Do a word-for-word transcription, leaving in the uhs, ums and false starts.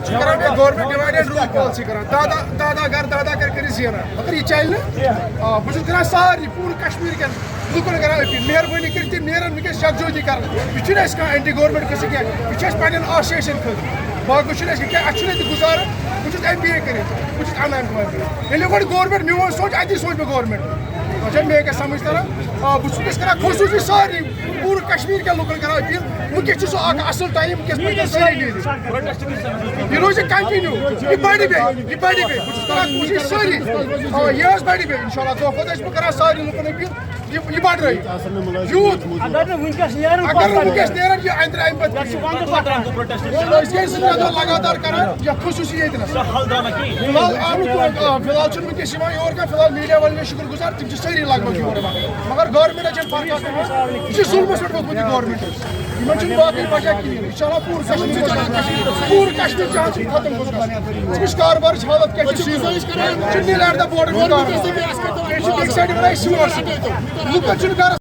چھِ کران بیٚیہِ government divide and rule policy کران، دَہ دَہ دَہ دَہ کَرِ کٔرِتھ زینان، مگر یہِ چَلہِ نہٕ۔ آ، بہٕ چھُس کران سارنٕے پوٗرٕ کشمیٖر کٮ۪ن لُکن کران اپیٖل، مہربٲنی کٔرِتھ تِم نیرن وٕنکیٚس یکجہتی کرنہٕ۔ یہِ چھُنہٕ اَسہِ کانٛہہ اینٹی گورمنٹ قٕصہٕ کینٛہہ، یہِ چھُ اَسہِ پننٮ۪ن آسوسیشن خٲطرٕ۔ باقٕے چھُنہٕ اَسہِ کینٛہہ، اَسہِ چھُنہٕ ییٚتہِ گُزارٕ، بہٕ چھُس ایم بی اے کٔرِتھ، بہٕ چھُس ان ایمپلایمنٹ۔ ییٚلہِ گۄڈٕ گورمنٹ میون سونٛچ، اَتی سونٛچ مےٚ گورمنٹ۔ وۄنۍ چھا مےٚ کیٛاہ سمجھ تران؟ آ، بہٕ چھُس وٕنکیٚس کران خصوٗصی سارنٕے پوٗرٕ کشمیٖر کٮ۪ن لُکن کران اپیٖل، وٕنکیٚس چھُ سُہ اکھ اصل ٹایم، وٕنکیٚس پزِ سٲری نیٖرِتھ۔ یہِ روزِ کنٹِنیو، یہِ بڑِ بیٚیہِ، یہِ بڑِ بیٚیہِ۔ بہٕ چھُس کران کوٗشِش سٲری، آ، یہِ حظ بڑِ بیٚیہِ۔ انشاءاللہ دۄہ کھۄتہٕ دۄہ چھُس بہٕ کران سارنٕے لُکن اپیٖل، یہِ، یہِ بڑرٲیِو۔ یوٗتھ۔ اگر نہٕ وٕنکیٚس نیرن، یہِ اندرِ امہِ پتہٕ کِہیٖنۍ۔ أسۍ گٔے زٕ ترٛےٚ دۄہ لگاتار کران، یا خصوٗصی ییٚتہِ نس۔ فی الحال آو نہٕ کانٛہہ، آ، فی الحال چھُنہٕ وٕنکیٚس یِوان یور کانٛہہ۔ فی الحال میٖڈیا والٮ۪ن ہُنٛد شُکر گُزار، تِم چھِ سٲری لگ بگ یور یِوان۔ مگر گورمنٹ چھَنہٕ فرق آسان۔ یہِ چھِ ظُلمَس پٮ۪ٹھ ووٚتھمُت یہِ گورمنٹ۔ یِمَن چھُنہٕ باقٕے وجہ کِہیٖنۍ۔ یہِ چھُ چلان پوٗرٕ کشمیٖر، پوٗرٕ کشمیٖر جہان چھِ ختم گوٚمُت۔ أمِس کاربارٕچ حالت کیٛاہ چھِ؟ چھِ نیٖل ایٹ دَ بارڈر وٕنکیٚس۔ بیٚیہِ چھِ بیٚکہِ سایڈٕ وَنان أسۍ چھِ یور۔ لُکَن چھُنہٕ گرَس